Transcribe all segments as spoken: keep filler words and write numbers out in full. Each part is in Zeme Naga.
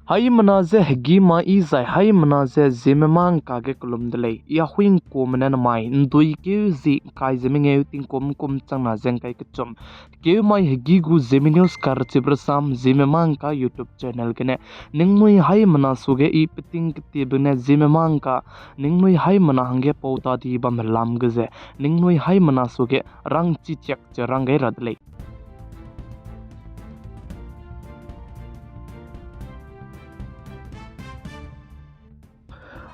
Haimena ze hegî ma i zai haimena ze Zeme mangka ge kelum de lei. I Ahuingkuame ne namai ’nduikeu zi ’ngkai ze mengeu tingkum kum changna ze ’ngkai kechum, keu mai hegî gu Zeme News karchibe rasam Zeme mangka YouTube channel gene ningnui haimena suage i peting ketiebe ne Zeme mangka ningnui haimena hangge pau tadi bambe lam ge ze ningnui haimena suage rangchi chiak ze rang gai ra de lei.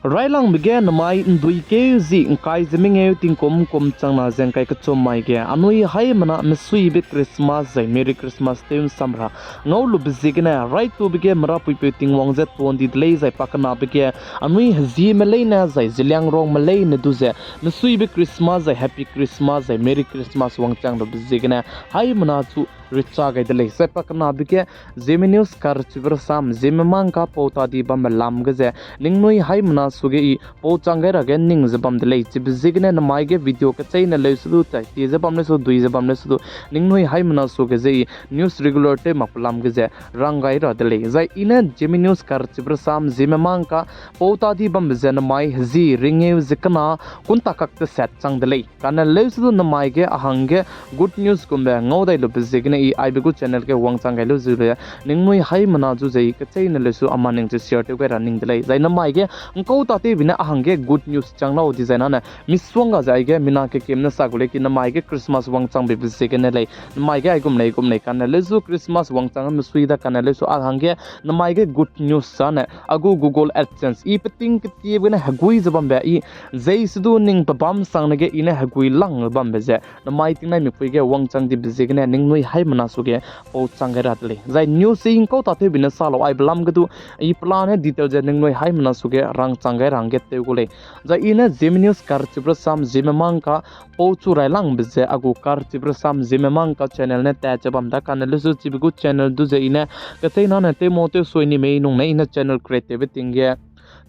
Railangbe ge namai ’nduikeu zi ’ngkai ze mengeu tingkum kum changna ze ’ngkai kechum mai ge anui haimena mesuibe Christmas zai Merry Christmas tew ’nsam ra ngau lube ziegene raitube ge merapuipeu Tingwang ze tuan di de lei zai pakenabe ge anui hezieme leine zai Zeliangrongme leine du ze mesuibe Christmas zai Happy Christmas zai Merry Christmas wangchang lube ziegene haimena chu richa gai de lei. Zai pakenabe ge Zeme News karchibe rasam Zeme mangka pau tadi bambe lam ge ze ningnui haimena suage i pau chang gai ra ge ning ze bam de lei. Chibe ziegene namai ge video kecheîne leu se du, tai tie ze bam leu se du, dui ze bam leu se du, ningnui haimena suage ze i news regular tew makbe lam ge ze rang gai ra de lei. Zai i ne Zeme News karchibe rasam Zeme mangka pau tadi bambe ze namai hezi ringeu ze kena kunta kak teset chang de lei. Kane leu se du namai ge a hangge good news gumbe ngau dai lube ziegene i aibe gu channel ge wangchang gai lu ze be ningnui haimena zu ze i kecheîne leu se du a ma ning ze share tew gai ra ning de lei. Zai namai ge ’ngkau tatewbe ne a hangge good news chang lau dizai nane, misuang ga ze aige mina kekim ne sa gu lei ki namai ge Christmas wangchangbe be ziegene lei. Namai ge aigum lei, gum lei kane leu se du Christmas wangchang mesui da kane leu se du a hangge namai ge good news zane a gu Google AdSense i peting ketiebe gene hegui ze bambe i zei se du ning pe bam sangne ge i ne hegui lang bambe ze namai tingnai mipui ge wangchang dibe ziegene ningnui haimena suage pau chang gai ra de lei. Zai news i ’ngkau tatewbe ne sa lau aibe lam ge du i pelane detail ze ningnui haimena suage rangchang gai ra hangge tew gu lei. Zai i ne Zeme News karchibe rasam Zeme mangka pau chu railangbe ze a gu karchibe rasam Zeme mangka channel ne tat ze bam da kane leu se du chibe gu channel du ze i ne kecheî nane tewmau tew sui ni mei nung ne i ne channel create tewbe ting ge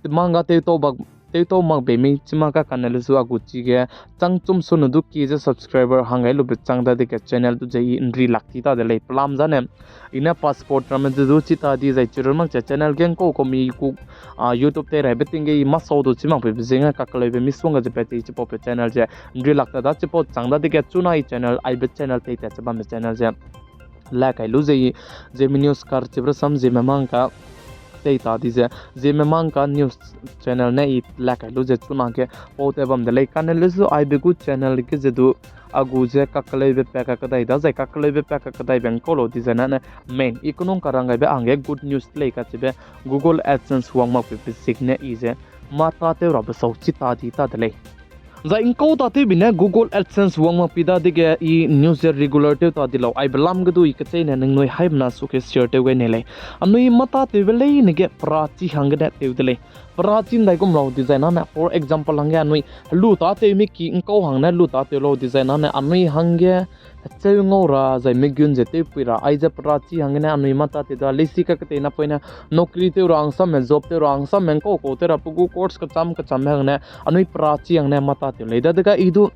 mangka tewtau bak tewtau mak bei mei chi mak ka kane leu se du a gu chige chang chum sunu du ki ze subscriber hang gai lube chang dadege channel du ze i ’nri lak ti ta de lei pelam zane. I ne passport ramme ze du chi ta di zai chirun mak che channel ge ’ngkau kau mi gu, a, YouTube tei raibe ting ge i masau du chi mak peibe ziegene kakeleube misuang ga ze pat tei chipaube channel ze ’nri lak ta da chipau chang dadege chuna i channel aibe channel tei tat ze bambe channel ze la kai lu ze i Zeme News karchibe rasam Zeme mangka tei ta di ze Zeme mangka news channel ne i la kai lu ze chuna ge pau tat bam de lei. Kane leu se du aibe gu channel ge ze du a gu ze kakeleube pa kakedai da zai kakeleube pa kakedaibe ’ngkau lau dizai nane main i kenung karang gaibe a hangge good news lei kachibe Google AdSense wang mak peibe ziegene i ze mâ tâtew rabe sau chi ta di ta de lei. Zai ’ngkau tâtewbe ne Google AdSense wang mak pi dadege i news ze regular tew ta di lau aibe lam ge du i kecheîne ningnui haimena suage share tew gai nei lei. Anui mâ tâtewbe leine ge perachi hanggene tew de lei. Perachi ’ndaigum lau dizai nane, for example hangge anui helu tâtew mi ki ’ngkau hangne lu tâtew lau dizai nane, anui hangge hecheu ngau ra zai megun ze tewpui ra aize perachi hanggene anui mâ tâtew da leisi kaketei napoine nokri tew ra hangsamme, job tew ra hangsamme, ’ngkau kau tew ra pe gu course kecham kechambe hangne anui perachi hangne mâ tâtew lei. Dadege i du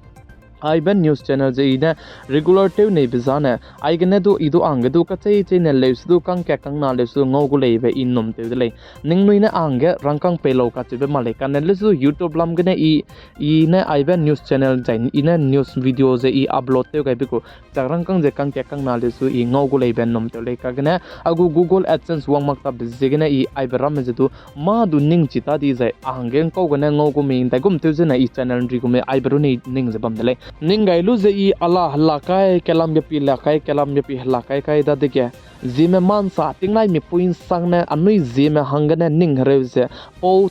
aibe news channel ze i ne regular tew neibe zane, aigene du i du a hangge du kacheî cheîne leu se du kangkat kangna leu se du ngau gu leibe i ’nnum tew de lei. Ningnui ne a hangge rangkâng pei lau kacheube mak lei. Kane leu se du YouTube lam gene i, i ne aibe news channel zai i ne news video ze i upload tew gaibe gu chak rangkâng ze kangkat kangna leu se du i ngau gu leibe ’nnum tew lei. Kagene a gu Google AdSense wang mak tabe ziegene i aibe ramme ze du mâ du ning chi ta di zai a hangge ’ngkau gene ngau gu mei ’ndaigum tew zene i channel ’nri gu mei aibe runne ning ze bam de lei. Ning gai lu ze i ala hela kai, kelam gepi la kai, kelam gepi hela kai kai dadege Zeme mangka tingnai mipui ’nsangne anui Zeme hanggene ning hereu ze pau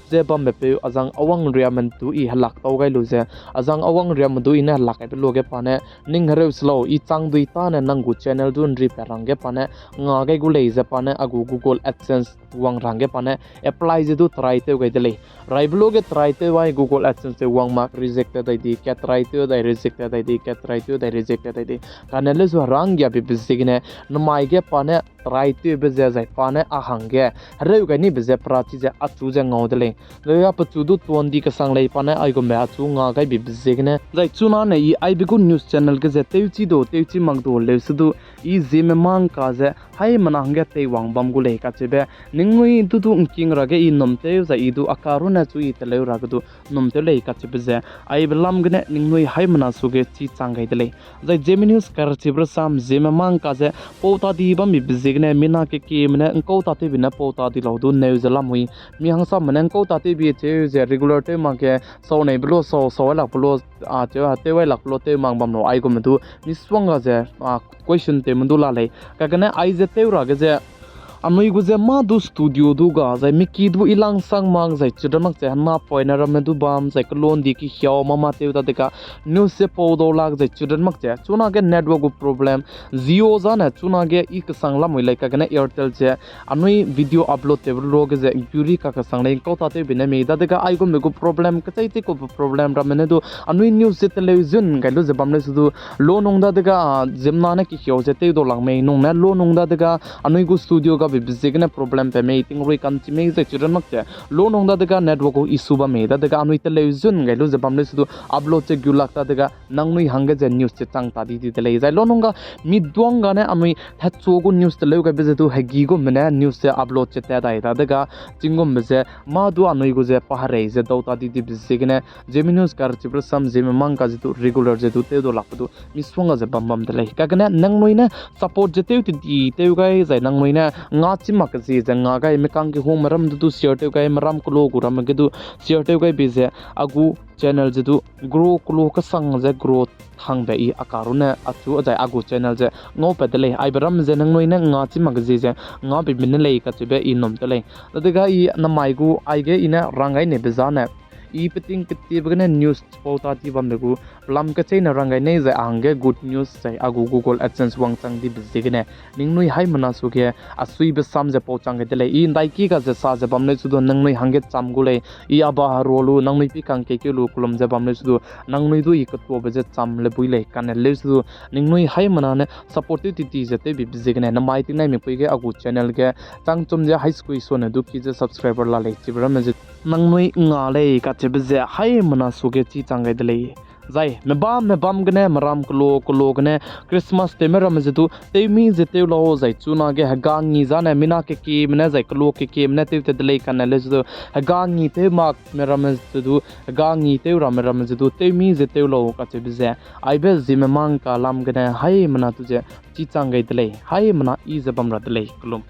ze bambepeu azang awang riame du i helak tau gai lu ze, azang awang riame du i ne helak kaibe luage pa ne ning hereu se lau, i chang dui tâne nang gu channel du ’nri pat ra hangge pa ne nga gai gu lei ze pa ne a gu Google AdSense wang ra hangge pa ne apply ze du try tew gai de lei. Raibe luage try tew ai Google AdSense ze wang mak reject tew dai di, kat try tew dai reject tew dai di, kat try tew dai reject tew dai di. Kane leu se du heranggiabe be ziegene namai ge pa ne try tewbe ze zai pa ne a hangge hereu gai nibe ze perachi ze achu ze ngau de lei. Zai a pechu du tuan di kesang lei pa ne aigumbe achu nga gaibe be ziegene. Zai chunane i aibe gu news channel ge ze tewchi du, tewchi mak du leu se du i Zeme mangka ze haimena hangge teiwang bam gu lei kacheube, ningnui du du ngking ra ge I num tew zai I du a karune chu I teleu ra ge du num tew lei kacheube ze, aibe lam gene ningnui haimena suage chi chang gai de lei. Zai Zeme News karachibe rasam Zeme mangka ze pau ta di bambe ziegene mina kekieme ne ngkau ta tewbe ne pau ta di lau du neu ze lamui. Mi hangsamme ne ngkau ta tewbe cheu ze regular tew mak ge sau neibe lo sau, sau ai lakbe lo, a, cheu a tew ai lakbe lo tew mak bam lau aigumme du misongga ze, a, question tewme du la lei. Kakene aize tew ra ge ze anui gu ze mâ du studio du ga, zai miki du I langsang mak, zai chidra mak ze hena poine ramme du bam, zai kelon di kehiau mâ mâ tew dadege news ze pau dau lak, zai chidra mak ze chunage network gu problem, Jio zane chunage I kesang lamui lei, kakene Airtel ze anui video upload tewbe luage ze guri kakesang lei, ngkau ta tewbe ne mei dadege aigumbe gu problem, kechei chei kube problem ramme ne du anui news ze teleu zun gai lu ze bam leu se du, lo nung dadege, a, ziemmena ne kehiau ze tew dau lak mei nung ne lo nung dadege, anui gu studio gabe ziegene problem pe mei, tingrui kanchi mei zai chidra mak ze lo nung dadege network gu issue bam mei dadege anui teleu zun gai lu ze bam leu se du upload ze gu lak dadege nangnui hangge ze news ze chang ta di di de lei. Zai lo nung ga mi duang gane anui hechu gu news teleu gaibe ze du hegi gumme ne news ze upload ze tat dai dadege, chinggumbe ze mâ du anui gu ze paherei ze dau ta di dibe ziegene, Zeme News karachibe rasam Zeme mangka ze du regular ze du tew dau lakbe du misongga ze bam bam de lei. Kakene nangnui ne support ze tew ti di tew gai, zai nangnui ne nga chi mak zie ze nga gai, mekang kehungme ram du du share tew gai, meram kelo gu ramme ge du share tew gaibe ze a gu channel ze du grow kelo kesang ze grow hangbe I a karune achu zai a gu channel ze ngaupat de lei. Aibe ram ze nangnui ne nga chi mak zie ze ngabe bine lei kacheube I num tew lei. Dadege I namai gu aige I ne rang gai neibe zane, I peting ketiebe gene news chipau ta ti bambe gu pelam kecheîne rang gai nei zai a hangge good news zai a gu Google AdSense wangchang dibe ziegene ningnui haimena suage a suibe sam ze pau chang gai de lei. I ndaiki ga ze sa ze bam leu se du nangnui hangge cham gu lei. I a ba hero lu nangnui pi kangkeikeu lu kelum ze bam leu se du nangnui du I ketuabe ze cham le bui lei kane leu se du ningnui haimena ne support tew ti ti ze tewbe ziegene namai tingnaimikpui ge a gu channel ge changchum ze hai sekui sone du ki ze subscriber la lei chibe ramme ze nangnui nga lei kacheube ze haimena suage chi chang gai de lei. Zai mebam mebam gene meram kelo kelo gene Christmas tewme ramme ze du tewmi ze tew lau, zai chunage hega ngi zane mina kekieme ne zai kelo kekieme ne tew tat de lei kane leu se du hega ngi tew makme ramme ze du, hega ngi tew ramme ramme ze du tewmi ze tew lau kacheube ze aibe Zeme mangka lam gene haimena tu ze chi chang gai de lei, haimena I ze bam ra de lei kelum.